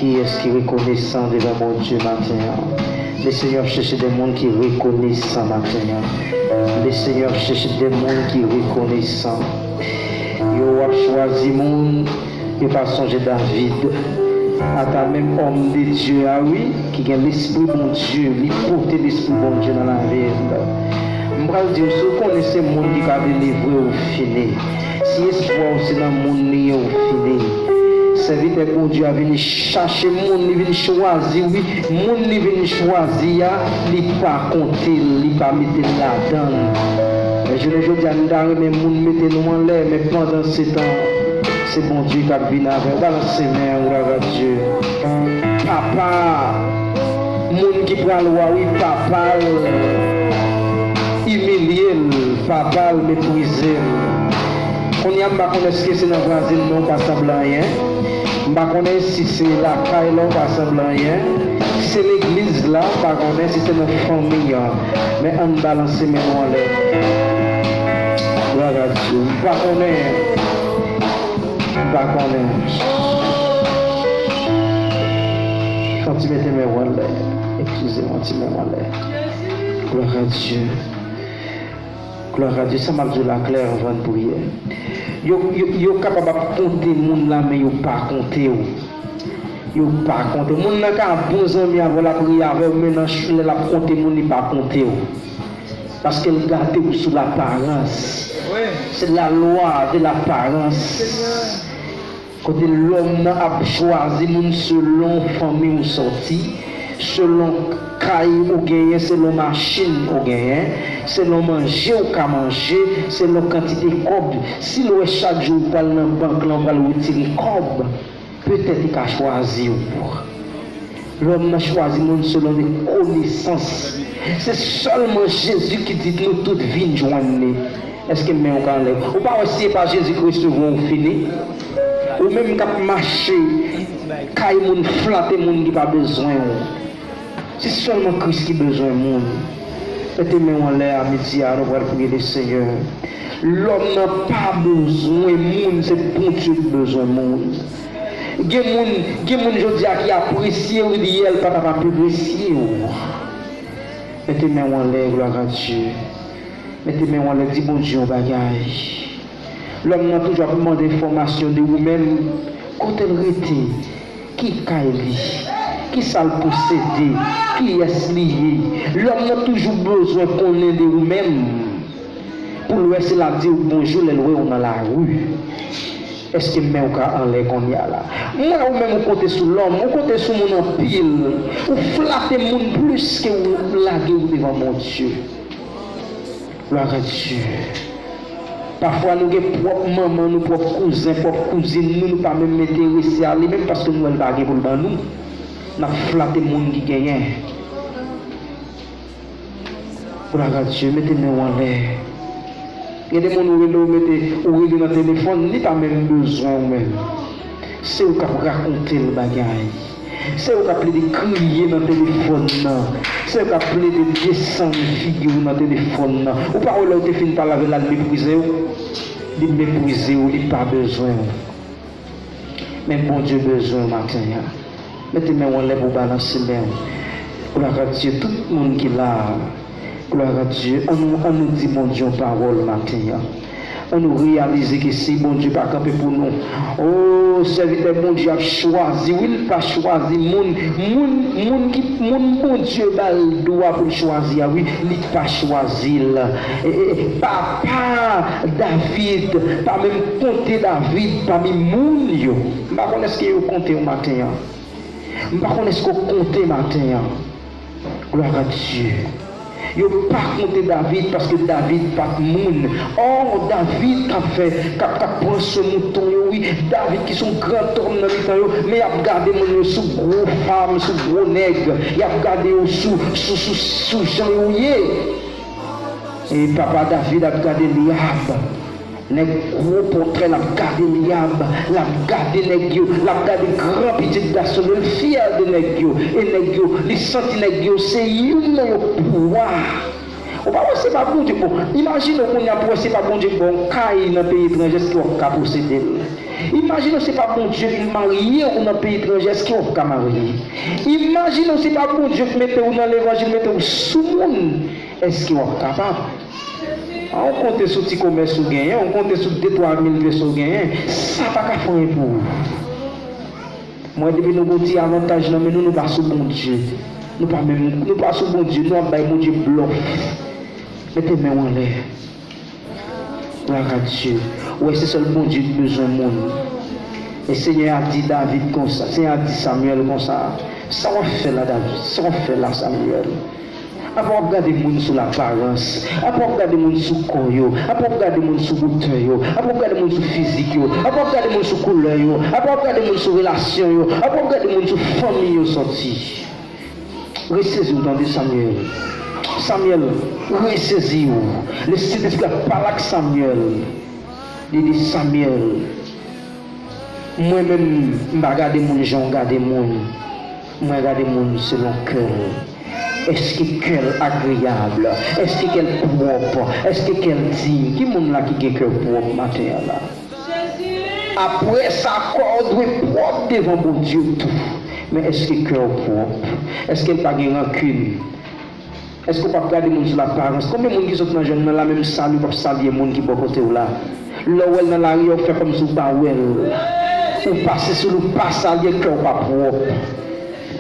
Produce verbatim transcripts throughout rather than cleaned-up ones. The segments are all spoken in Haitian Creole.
Kiyès ki rekonesan devan Bondye maten an? Le Senyè ap chèche de moun ki rekonesan maten an. Le Senyè ap chèche de moun ki rekonesan. Yo ap chwazi moun, yo pa sonje David. Ata menm òm de Dye a, wi, ki gen lespri Bondye, li pote lespri Bondye nan lavi l. M pral di w, si w konnen se moun ki ka delivre w, fini. Si espwa w se nan moun li ye, w fini. Sèvitè Bondye a vin chache moun, li vin chwazi, wi. Moun li vin chwazi a, li pa konte l, li pa mete l ladan l. Men jounen jodi a, nou ta renmen moun mete nou anlè, men pandan se tan, se Bondye k ap vin avè w. Balanse men w, glwa a Dye. Papa, moun ki pral wa, wi, papa l imilye l, papa l meprize l. Kounye a, m pa konnen èske se nan vwazen nan w pa sanble anyen. M pa konnen si se lakay la w pa sanble anyen. Si se legliz la, m pa konnen si se nan fanmi an. Men ann balanse men nou anlè. Glwa a Dye. M pa konnen. M pa konnen. Fè yon ti mete men w anlè. Eskize m, yon ti men w anlè. Glwa a Dye. Glwa a Dye. Sa m ap di w la klè anvan n priye. Yo, yo, yo kapab ap konte moun la, men yo pa konte w. Yo pa konte w. Moun nan ka bon zanmi avè w, l ap ri avè w, men nan ch-, lè l ap konte moun, li pa konte w. Paske l gade w sou laparans. Se lalwa de laparans. Kote lòm nan ap chwazi moun selon fanmi w sòti, selon kay ou genyen, selon machin ou genyen, selon manje ou ka manje, selon kantite kòb. Si l wè chak jou ou pral nan bank lan, ou pral retire kòb, petèt li ka chwazi w. Lòm nan chwazi moun selon de konesans. Se sèlman Jezi ki di nou tout vin jwenn li. Èske men w ka anlè? Ou pa wè si e pa Jezi ki resevwa w, ou fini? Ou menm k ap mache kay moun, flate moun ki pa bezwen w. Se sèlman Kris ki bezwen moun. Mete men w anlè a midi a, nou pral priye le Senyè. Lòm nan pa bezwen moun, se Bondye ki bezwen moun. Gen moun, gen moun jodi a ki apresye w, li yè l pa t ap apresye w. Mete men w anlè, glwa a Dye. Mete men w anlè, di Bondye yon bagay. Lòm nan toujou ap mande enfòmasyon de ou menm, kote l rete, ki kay li, ki sa l posede, kiyès li ye. Lòm nan toujou bezwen konnen de ou menm. Pou l wè si l ap di w bonjou lè l wè w nan lari. Èske men w ka anlè kounye a la? M wè ou menm ou konte sou lòm, ou konte sou moun anpil. Ou flate moun plis ke ou lage w devan Bondye. Glwa a Dye. Pafwa nou gen pwòp manman nou, pwòp kouzen, pwòp kouzin nou, nou pa menm enterese a li menm paske nou wè l pa gen pou l ban nou. N ap flate moun ki genyen. Glwa a Dye, mete men w anlè. Gen de moun ou rele, ou mete, ou rele nan telefòn, li pa menm bezwen w menm. Se ou k ap rakonte l bagay. Se ou k ap plede kriye nan telefòn nan. Se ou k ap plede desann figi w nan telefòn nan. Ou pa wè lè ou te fin pale avè l, l al meprize w? Li meprize w, li pa bezwen w. Men Bondye bezwen w maten an. Mete men w anlè pou w balanse men w. Glwa a Dye, tout moun ki la a. Glwa a Dye. Ann nou, ann nou di Bondye yon pawòl maten an. Ann nou reyalize ke si Bondye pa kanpe pou nou, o, sèvitè Bondye ap chwazi, wi, li pa chwazi moun. Moun, moun ki, moun Bondye ba l dwa pou l chwazi a, wi, li pa chwazi l. E, e, papa David pa menm konte David pami moun yo. M pa konn èske yo konte w maten an. M pa konn èske w konte maten an. Glwa a Dye. Yo pa konte David paske David pa t moun. Ò, David k ap fè, k ap, k ap pran swen mouton yo, wi. David ki se yon grandòm nan mitan yo, men y ap gade moun yo sou gwo fam, sou gwo nèg. Y ap gade yo sou, sou, sou, sou jan yo ye. E papa David ap gade Lyab. Nèg gwo pòtrè, l ap gade Lyab, l ap gade nèg yo, l ap gade gran pitit gason l yo, l fyè de nèg yo. E nèg yo, li santi nèg yo se youn nan yo pou wa. Ou pa wè se pa Bondye. Bon, imajine w kounye a pou wè se pa Bondye k ba w kay nan peyi etranje, èske w ap ka posede l? Imajine w se pa Bondye ki marye w nan peyi etranjè, èske w ap ka marye? Imajine w se pa Bondye ki mete w nan levanjil, mete w sou moun, èske w ap kapab? A, ou konte sou ti komès ou genyen, ou konte sou de twa mil pyeso ou genyen, sa pa ka fè anyen pou ou. Mwen, depi nou gon ti avantaj nan men nou, nou pa sou Bondye. Nou pa menm, nou pa sou Bondye, nou ap bay Bondye blòf. Mete men w anlè. Glwa a Dye. Ou wè, se sèl Bondye ki bezwen moun. E Senyè a di David konsa, Senyè a di Samyèl konsa, sa w ap fè la, David? Sa w ap fè la, Samyèl? Apa w ap gade moun sou laparans? Apa w ap gade moun sou kò yo? Apa w ap gade moun sou wotè yo? Apa w ap gade moun sou fizik yo? Apa w ap gade moun sou koulè yo? Apa w ap gade moun sou relasyon yo? Apa w ap gade moun sou fanmi yo sòti? Resezi w, tande, Samyèl. Samyèl, resezi w. Lespri Sentespri a pale ak Samyèl. Li di, Samyèl, mwen menm, m pa gade moun jan w gade moun. Mwen gade moun selon kè l. Èske kè l agreyab? Èske kè l pwòp? Èske kè l diy? Ki moun la ki gen kè pwòp maten an la? Apre sa, kò w dwe pwòp devan Bondye tou. Men èske kè w pwòp? Èske l pa gen rankin? Èske w p ap gade moun sou laparans? Konbyen moun ki sot nan jèn nan la, menm salye w p ap salye moun ki bò kote w la? Lè w wè l nan lari a, w fè kòmsi w pa wè l. Ou pase sou li, w pa salye, kè w pa pwòp.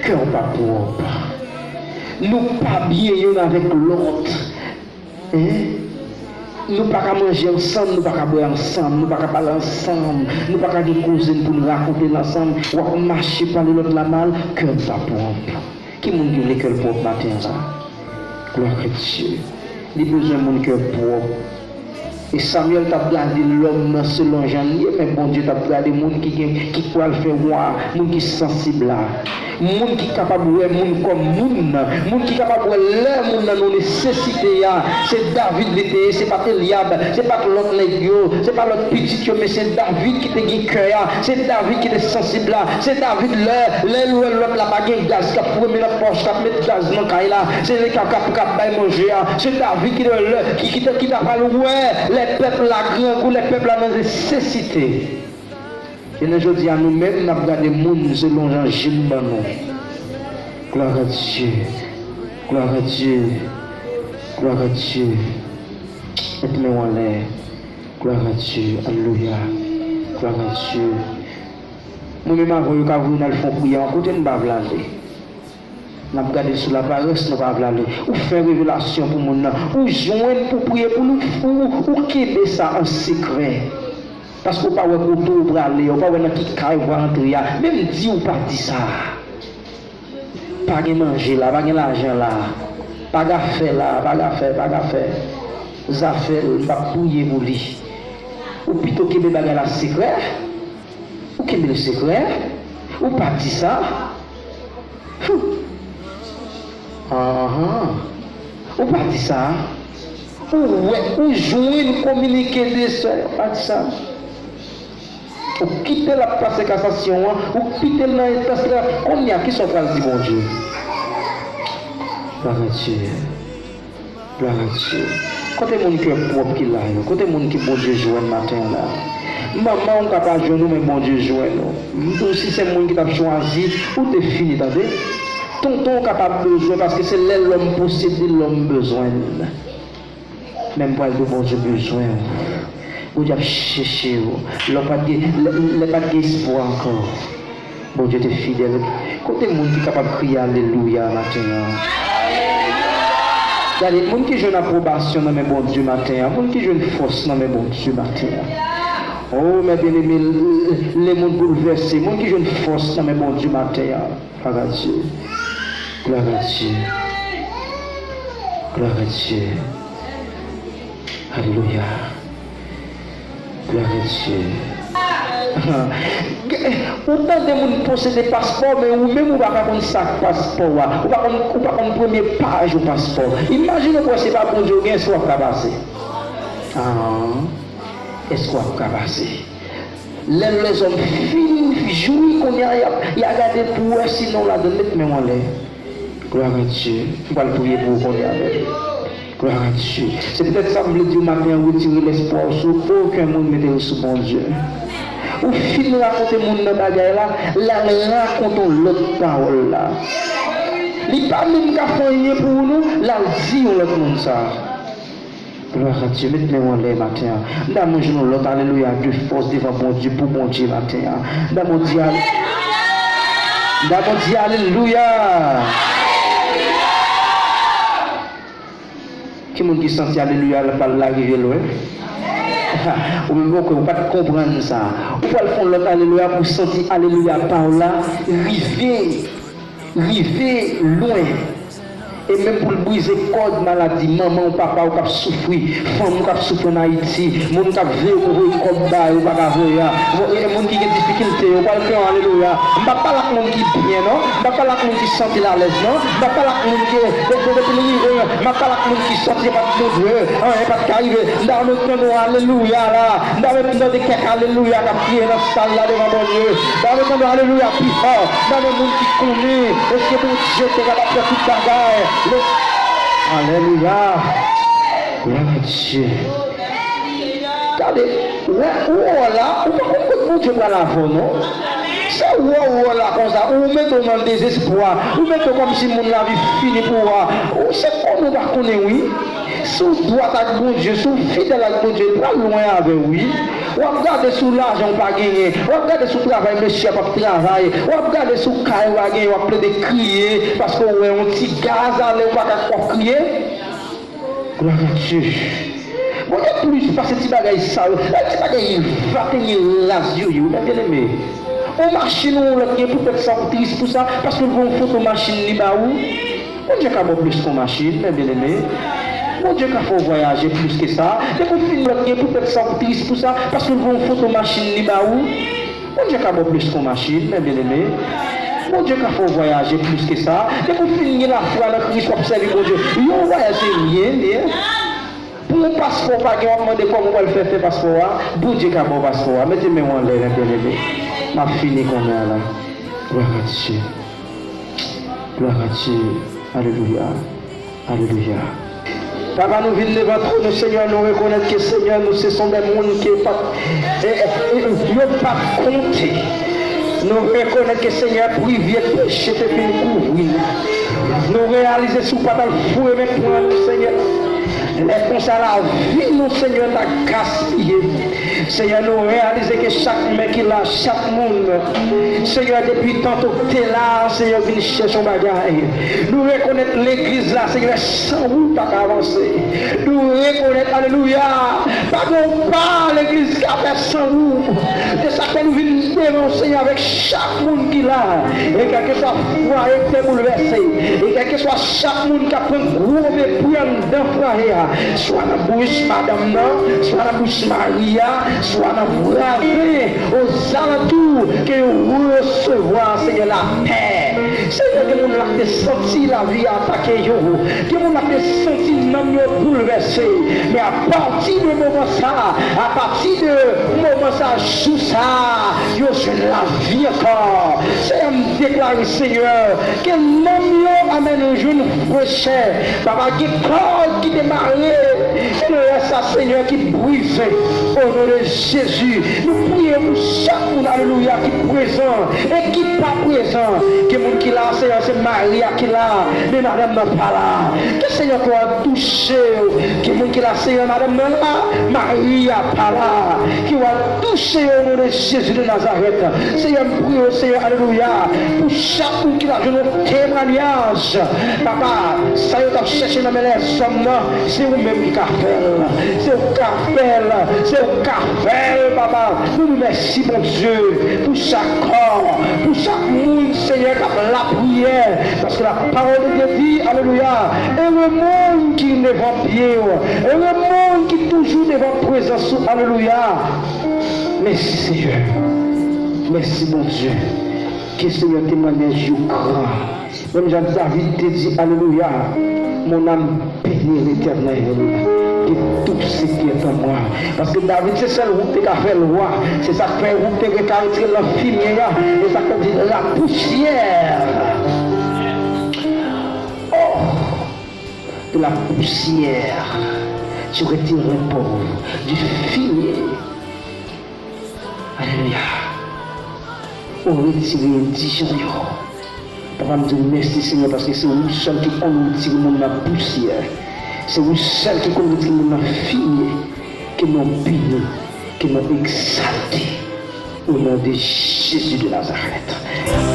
Kè w pa pwòp. Nou pa byen youn avèk lòt. Hein? Nou pa ka manje ansanm, nou pa ka bwè ansanm, nou pa ka pale ansanm, nou pa ka gen koze n pou n rakonte l ansanm. W ap mache pale lòt la mal, kè w pa pwòp. Ki moun ki vle kè l pwòp maten an sa? Glwa a Dye. Li bezwen moun kè pwòp. E Samyèl t ap gade lòm nan selon jan l ye, men Bondye t ap gade moun ki gen, ki pral fè wa, moun ki sansib la. Moun ki kapab wè moun kòm moun, moun ki kapab wè lè moun nan nan nesesite a. Se David li te ye, se pa t Elyab, se pa t lòt nèg yo, se pa lòt pitit yo, men se David ki te gen kè a, se David ki te sansib la, se David lè, lè l wè lòt la pa gen gaz, k ap foumen nan pòch, k ap met gaz nan kay la, se li k ap, k ap, k ap bay manje a, se David ki te lè, ki, ki te, ki ta pral wè lè pèp la grangou, lè pèp la nan nesesite. Jounen jodi a, nou menm, n ap gade moun selon jan je n ban nou. Glwa a Dye. Glwa a Dye. Glwa a Dye. Met men w anlè. Glwa a Dye. Alelouya. Glwa a Dye. Mwen menm, avan yo ka voye n al fè yon priyè, yon kote m pa vle ale. N ap gade l sou laparans, nou pa vle ale. Ou fè revelasyon pou moun nan. Ou jwenn pou priye pou li, ou, ou kenbe sa an sekrè. Paske ou pa wè kote ou prale, ou pa wè nan ki kay ou pral antre a. Menm di ou pa di sa. Pa gen manje la, pa gen lajan la. Pa gen afè la, pa gen afè, pa gen afè. Zafè l, m p ap priye pou li. Ou pito kenbe bagay la sekrè. Ou kenbe l sekrè. Ou pa di sa. Hum. Anhan. Ou pa di sa. Ou wè, ou jwenn kominike de sè, ou pa di sa. Ou kite l ap pase kasasyon an, ou kite l nan entans la. Kounye a, kisa w pral di Bondye? Glwa a Dye. Glwa a Dye. Kote moun kè pwòp ki la yo? Kote moun ki Bondye jwenn maten an la? Manman w ka pa jwenn ou, men Bondye jwenn ou. M di w, si se moun ki t ap chwazi, ou te fini, tande. Tonton w kapab bezwen, paske se lè lòm posede lòm bezwen l. Men m pral di w, Bondye bezwen w. Bondye ap chèche w. Lè w pa t gen, lè, lè pa t gen espwa ankò. Bondye te fidèl. Kote moun ki kapab kriye alelouya maten an? Gade, moun ki jwenn apwobasyon nan men Bondye maten an, moun ki jwenn fòs nan men Bondye maten an. Oh, mes bien-aimés, le monde bouleversé, moun ki jwenn fòs nan men Bondye maten an. Glwa a Dye. Glwa a Dye. Glwa a Dye. Alelouya. Glwa a Dye. Ou tande moun posede paspò, men ou menm ou pa ka konn sa k paspò a. Ou pa konn, ou pa konn premye paj yon paspò. Imajine w wè se pa Bondye w gen, èske w ap ka pase? Ah, èske w ap ka pase? Lè lèzòm fin jwi, kounye a, y ap, y a gade pou wè si non w ladan l, met men w anlè. Glwa a Dye. M pral priye pou ou kounye a menm. Glwa a Dye. Se petèt sa m vle di w maten an, retire lespwa w sou okenn moun, mete l sou Bondye. Pou fin rakonte moun nan bagay la, l al rakonte yon lòt pawòl la. Li pa menm ka fè anyen pou ou non, l al di yon lòt moun sa. Glwa a Dye, met men w anlè maten an. M ta mwen jwenn yon lòt alelouya de fòs devan Bondye pou Bondye maten an. M ta mwen di ale-, m ta mwen di alelouya. Ki moun ki santi alelouya pa l la rive lwen? Ou menm ou kwè ou pa t konprann sa. Ou pral fè yon lòt alelouya pou santi alelouya pa w la rive, rive lwen. E menm pou l brize kòd maladi manman w, papa w k ap soufri, fanm ou k ap soufri ann Ayiti, moun k ap veye pou voye kòb ba yo pa ka voye a, e moun ki gen difikilte yo pral fè yon alelouya. M p ap pale ak moun ki byen non, m p ap pale ak moun ki santi l alèz non, m p ap pale ak moun ki depi, depi l rive, m ap pale ak moun ki santi pa t Bondye, anyen pa t ka rive. M ta renmen tande yon alelouya la. M ta renmen tande kèk alelouya k ap kriye nan sal la devan Bondye. M ta renmen tande alelouya pi fò. M ta renmen moun ki konnen èske Bondye te kapab fè tout bagay. Le- Alelouya. Glwa a Dye. Gade, wè, ou wè la, ou pa konn kot Bondye pral avè w non. Se ou wè, ou wè la konsa, ou mete w nan dezespwa, ou mete w kòmsi moun lavi fini pou ou a. Ou se konnen ou pa konnen wi. Si w dwat ak Bondye, si w fidèl ak Bondye, li pral lwen avè w wi. W ap gade sou lajan w pa genyen, w ap gade sou travay mesye a p ap travay, w ap gade sou kay ou pa genyen, w ap plede kriye paske w wè yon ti gaz ale, ou pa ka kwòk kriye. Glwa a Dye. Bondye plis pase ti bagay sa yo. Ti bagay va tenye raz yo ye, wi, mè byeneme. Yon machin ou lòt gen poutèt sa ou tris pou sa, paske l voye yon foto machin li ba ou. Bondye ka ba w plis ke yon machin, mè byeneme. Bondye ka fè w vwayaje plis ke sa. Depi w fin lòt gen poutèt sa ou tris pou sa, paske l voye yon foto machin li ba ou. Bondye ka ba w plis ke yon machin, mè byeneme. Bondye ka fè w vwayaje plis ke sa. Depi w fin gen lafwa nan Kris, w ap sèvi Bondye. Yon vwayaj se ryen li ye. Pou yon paspò w pa gen, w ap mande kòman w pral fè fè paspò a. Bondye ka ba w paspò a. Mete men w anlè, mè byeneme. M ap fini kounye a la. Glwa a Dye. Glwa a Dye. Alelouya. Alelouya. Papa, nou vin devan twòn ou, Senyè, nou rekonèt ke, Senyè, nou se son de moun ke pa, e, e, e, yo pa konte. Nou rekonèt ke, Senyè, privye peche te fin kouvri nou. Nou reyalize si w pa t al foure men pran nou, Senyè. Lè konsa lavi nou, Senyè, ta gaspiye. Senyè, nou reyalize ke chak men ki la, chak moun, Senyè, depi tanto w te la, Senyè, vin chèche yon bagay. Nou rekonèt legliz la, Senyè, san ou pa ka avanse. Nou rekonèt, alelouya, pa gen yon pa legliz ka fè san ou. Se sa k fè nou vin devan w, Senyè, avèk chak moun ki la. E kèlkeswa fwaye ki te boulvèse, e kèlkeswa chak moun k ap pran gwo mepri anndan fwaye a, swa nan bouch madanm nan, swa nan bouch mari a, swa nan vwazen ozalantou, ke yo resevwa, Senyè, lapè. Senyè, gen moun la ki te santi lavi a atake yo. Gen moun la ki te santi nanm yo boulvèse. Men apati de moman sa, apati de moman sa, jou sa, yo jwenn lavi ankò. Senyè, m deklare, Senyè, ke nanm yo, amèn, jwenn frechè. Papa, gen kòd ki te mare. Senyè, sa, Senyè, ki brize. O non de Jezi, nou priye pou chak moun, alelouya, ki prezan e ki pa prezan. Gen moun ki la, Senyè, se mari a ki la, men madanm nan pa la. Ke Senyè, ke w al touche yo. Gen moun ki la, Senyè, madanm nan la, mari a pa la. Ke w al touche yo, o non de Jezi de Nazarèt. Senyè, m priye w, Senyè, alelouya, pou chak moun ki la jwenn yon temwayaj. Papa, sa yo t ap chèche nan men lèzòm nan, se ou menm ki ka fè l. Se ou k ka fè l. Se ou k ka fè l, papa. Nou di mèsi, Bondye, pou chak kò, pou chak moun, Senyè, k ap lapriyè. Paske lapawòl de Dye di, alelouya, ere moun ki devan pye w, ere moun ki toujou devan prezans ou, alelouya. Mèsi, Senyè. Mèsi, Bondye. Ke Senyè temwayaj yo gran. Menm jan David te di, alelouya, mon âme bénit l'Éternel, que tout ce qui est en moi. Paske David se sèl wout te ka fè l wa. Se sa k fè wout te gen ka retire l nan fimye a. E sa k fè l di, la poussière. Oh, de la poussière, tu retireras pauvre du fumier. Alelouya. Ou retire endijan yo. Papa, m di w mèsi, Senyè, paske se ou sèl ki konn retire moun nan pousyè. Se ou sèl ki konn retire moun nan fimye. Ke non beni, ke non egzalte. Au nom de Jésus de Nazareth.